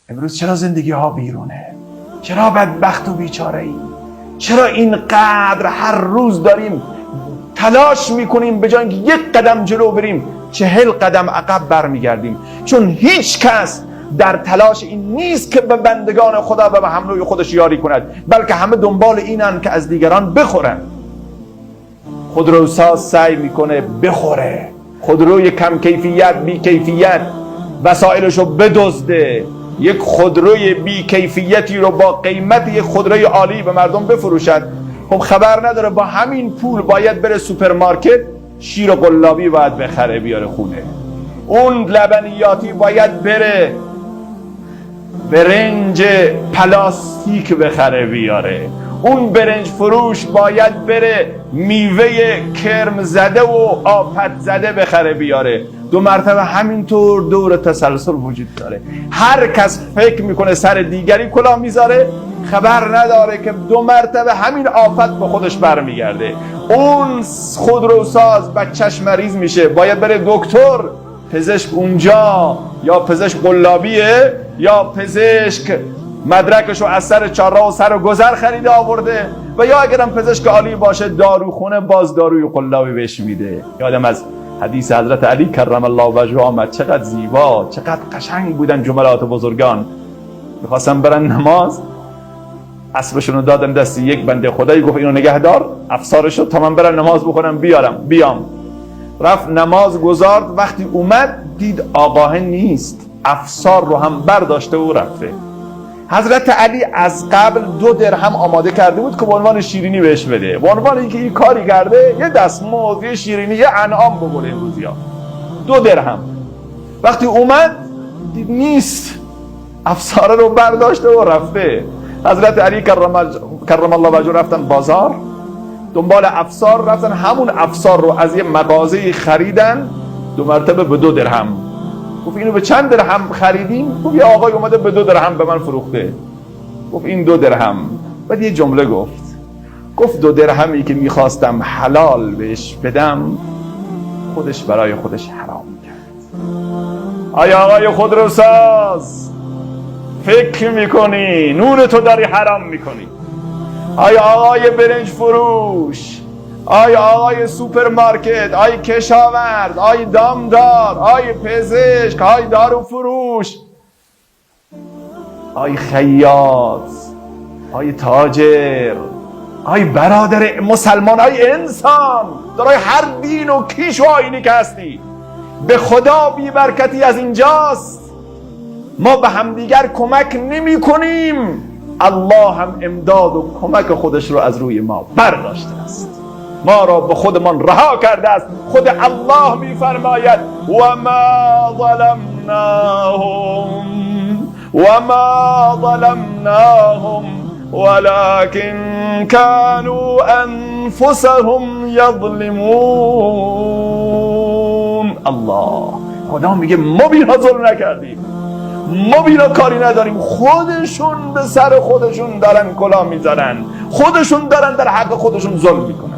امروز چرا زندگی ها بیرونه؟ چرا بدبخت و بیچاره ایم؟ چرا اینقدر هر روز داریم تلاش میکنیم به جای اینکه یک قدم جلو بریم 40 قدم عقب برمیگردیم؟ چون هیچ کس در تلاش این نیست که به بندگان خدا و به هم نوع خودش یاری کند، بلکه همه دنبال اینن که از دیگران بخورن. خودروساز سعی میکنه بخوره، خودروی کم کیفیت، بی کیفیت، وسایلشو بدزده، یک خودروی بی کیفیتی رو با قیمت یک خودروی عالی به مردم بفروشد. خب خبر نداره با همین پول باید بره سوپرمارکت شیر قلابی باید بخره بیاره خونه، اون لبنیاتی باید بره برنج پلاستیک بخره بیاره، اون برنج فروش باید بره میوه کرم زده و آفت زده بخره بیاره. دو مرتبه همینطور دور تسلسل وجود داره. هر کس فکر میکنه سر دیگری کلاه میذاره، خبر نداره که دو مرتبه همین آفت به خودش برمیگرده. اون خودروساز بچه‌ش مریض میشه، باید بره دکتر، پزشک اونجا یا پزشک قلابیه یا پزشک مدرکشو از سر چهارراه و سر گذر خریده آورده، و یا اگرم پزشک عالی باشه داروخونه باز داروی قلابی بهش میده. یادم از حدیث حضرت علی کرم الله وجهه آمد، چقدر زیبا، چقدر قشنگ بودن جملات بزرگان. میخواستن برن نماز، اسبشونو دادن دست یک بنده خدایی، گفت اینو نگه دار افسارشو تا من برم نماز بخونم بیارم بیام. رفت نماز گزارد، وقتی اومد دید آقاه نیست، افسار رو هم برداشته و رفته. حضرت علی از قبل 2 درهم آماده کرده بود که به عنوان شیرینی بهش بده، به عنوان اینکه این کاری کرده یه دستمزد، یه شیرینی، یه انعام بگوله این روزیا. 2 درهم. وقتی اومد دید نیست، افساره رو برداشته و رفته. حضرت علی کرم الله وجهه رفتن بازار دنبال افسار، رفتن همون افسار رو از یه مغازه خریدن، 2 مرتبه به 2 درهم. گفت اینو به چند درهم خریدیم؟ گفت یه آقای اومده به 2 درهم به من فروخته. گفت این 2 درهم. بعد یه جمله گفت، گفت 2 درهمی که میخواستم حلال بهش بدم خودش برای خودش حرام کرد. آیا آقای خودروساز فکر میکنی نون تو داری حرام میکنی؟ آیا آقای برنج فروش، آیا آقای سوپرمارکت، آیا کشاورز، آیا دامدار، آیا پزشک، آیا دارو فروش، آیا خیاط، آیا تاجر، آیا برادر مسلمان، آیا انسان دارای هر دین و کیش و آیینی که هستی، به خدا بی برکتی از اینجاست. ما به همدیگر کمک نمی کنیم، الله هم امداد و کمک خودش رو از روی ما برداشته است، ما را به خودمان رها کرده است. خود الله میفرماید و ما ظلمناهم و ما ظلمناهم ولكن كانوا انفسهم یظلمون. الله، خدا میگه ما بینا ظلم نکردیم، ما بینا کاری نداریم، خودشون به سر خودشون دارن کلاه میذارن، خودشون دارن در حق خودشون ظلم میکنن.